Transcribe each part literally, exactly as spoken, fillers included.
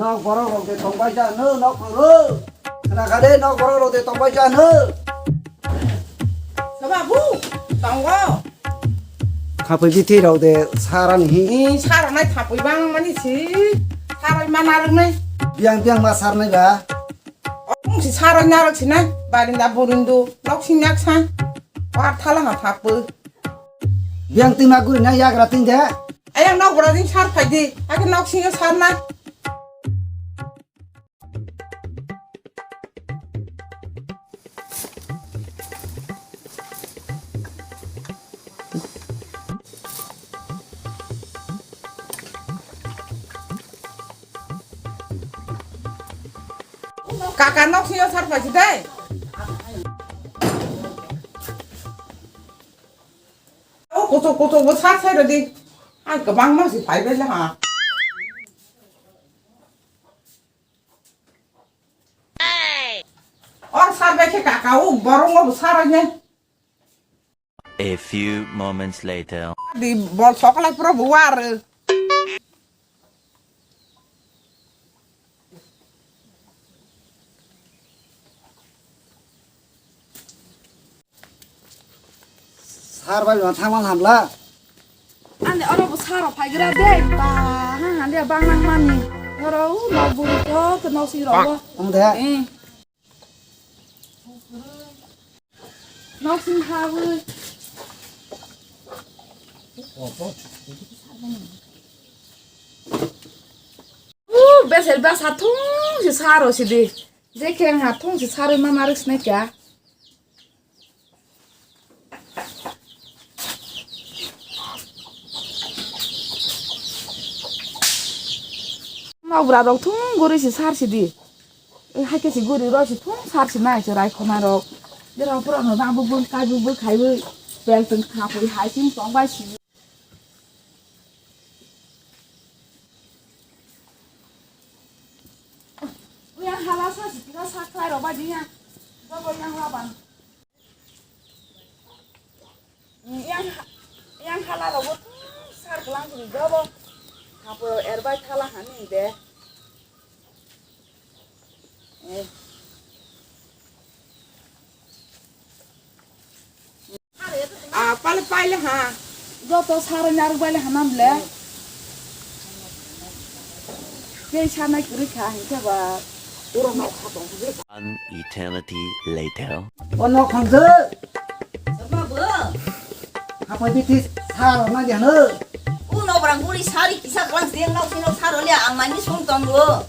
Nok borok rok de tongbai ja hwno, nok phang rw. Khna kha de, nok borok rok de tongbai ja hwno. Soba bu, tongo. Khapui bithi rok de sarani hi. Ih, sarnai khapui bang mani si. Sarai ma narwk nai. Biang biang ma sarnai ba. Ong si sarai narwk si nai. Barinda burindu, nok sing yak sa. War thala ha khapui. Biang twi ma guri nai yagra tin de. Ayang nok bora din sar phai di. Ake nok singa sar na. Kaka nok singa sar phai di dai. O kuchuk kuchuk bo sar sai rw di. Ai kwbangma si phai bai le ha. Or sar bai khe kaka o borok no bo sar ne. A few moments later. Di bol sokolai pura bo war. Sar bai ma thangma hamla. Ani oro bo saro phaigra de. Ba, ha, ha, de bang nang mani. Oro u no buru to, to no si ro. Ong de. Eh. No si ha bu. U, besel ba sa thung si saro si di. Je khe ang ha thung si saro ma marik snai kya. Nokbra rok thung guri si sar si di. Hai khe si guri rw si thung sar si nai se rai khoma rok. Jera pura no na bu bu kai bu bu khai bu. Bel teng kha pui hai sim tong bai si. Yang hala sa si kira sa khlai rok bai di ya. Jobo yang laban. Yang ha-, yang hala rok bo sar klang sini jobo. Hapo erbai thala hani de. Eh. Ah, pale pale ha. Joto saro nyaruk baile hanam le. Tei sanai kwrwi kha hinkhe ba. One eternity later. Ono khonjo. Sabo bo. Hapai bithi saro na jano. Uno brang guli sari kisa klang sing nok sing nok saro le ang mani sung tongo.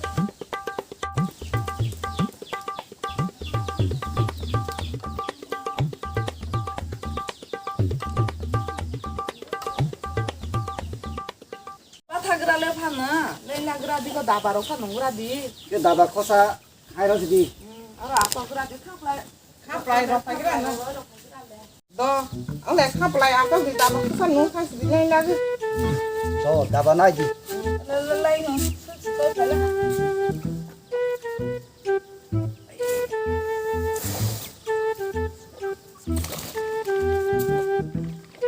Pathagra le phano, leila gra di ko daba rok phano gra di. Ke daba khosa hai rok di. Hmm, aro apa gra di khaplai. Khaplai rok phagra na. Do, ang le khaplai apa di daba khosa nu khas di leila di. So, daba nai di. Leila no.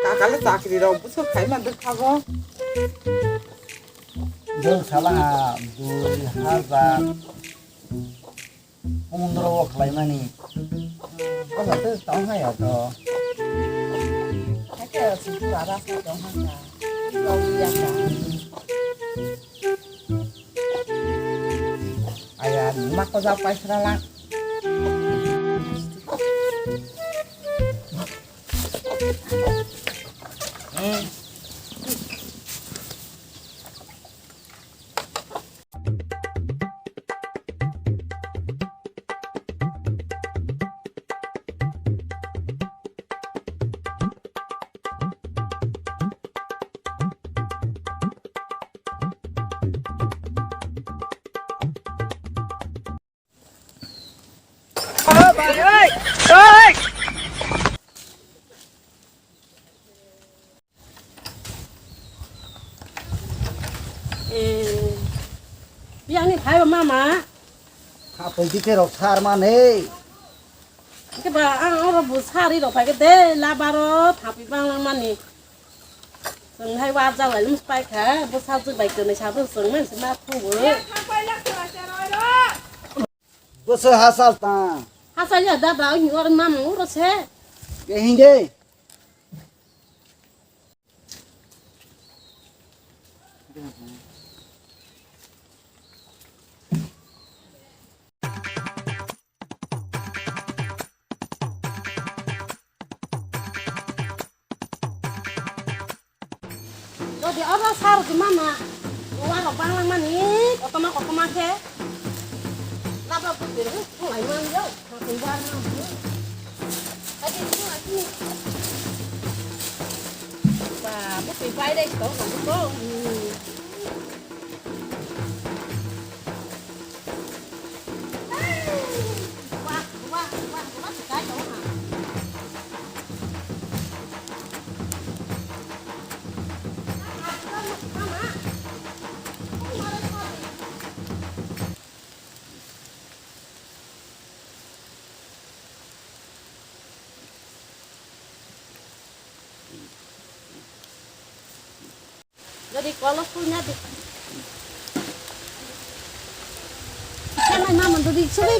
Kakale chakri rok bwswk khai man thago. Jol sala dui hazar pondro o khlai mani. Omo tei tong hai to. Hakhe sujura rasa tong hakha. Tong ya ka. Aya, ni ma ko ja pai sra la. Eh, biyangni phaiba mama. Kha poiti khe rok sar mani. Khe ba ang oro bo sari rok phai khe de labaro thapi bang lang mani. Chwng hai wa jawai lum spai kha, bo sa jwk bai kwnwi sa bo chwng men se ma thubo. Bwswk hachal ta? Hachal ya da ba, oro mama oro se. Ke hinde. Jodi oro sar di mama, uarok banglangmani, kotorma kotorma khe, laba bwtwi rok thanglaimani rok, hakhe uarma. Ba, bwtwi bai dai tong, tong. Jadi kalau punya di. Sama mama duduk sini.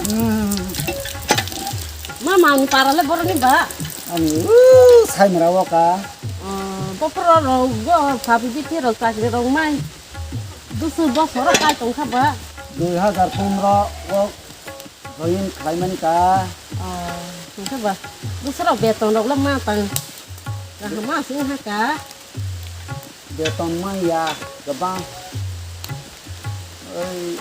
Hmm. Mama ni parale boroni ba. Ani uh, sai mera woka. Bopro ro go sabi biti ro chakri ro mai. Dusu bosoro kai tongkha ba. Dui hazar pondro o join khlaimani ka. Oh, tongkha ba. Dusuro beton rok le ma tang. Kaham ma sing ha ka. Beton ma ya gabang. Oi.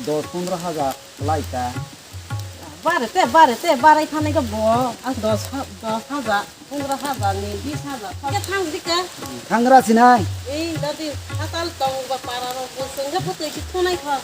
Dos pondro hazar lai ka. Bare te, bare te, barai thani ka bo. Ang dos ha-, dos hazar. Pondro hazar ni, bis hazar. Khe thang di ka? Thangra sinai. Ei, dadi, hatal tong ba para ro, bo sengga bo tei ki thonai kha.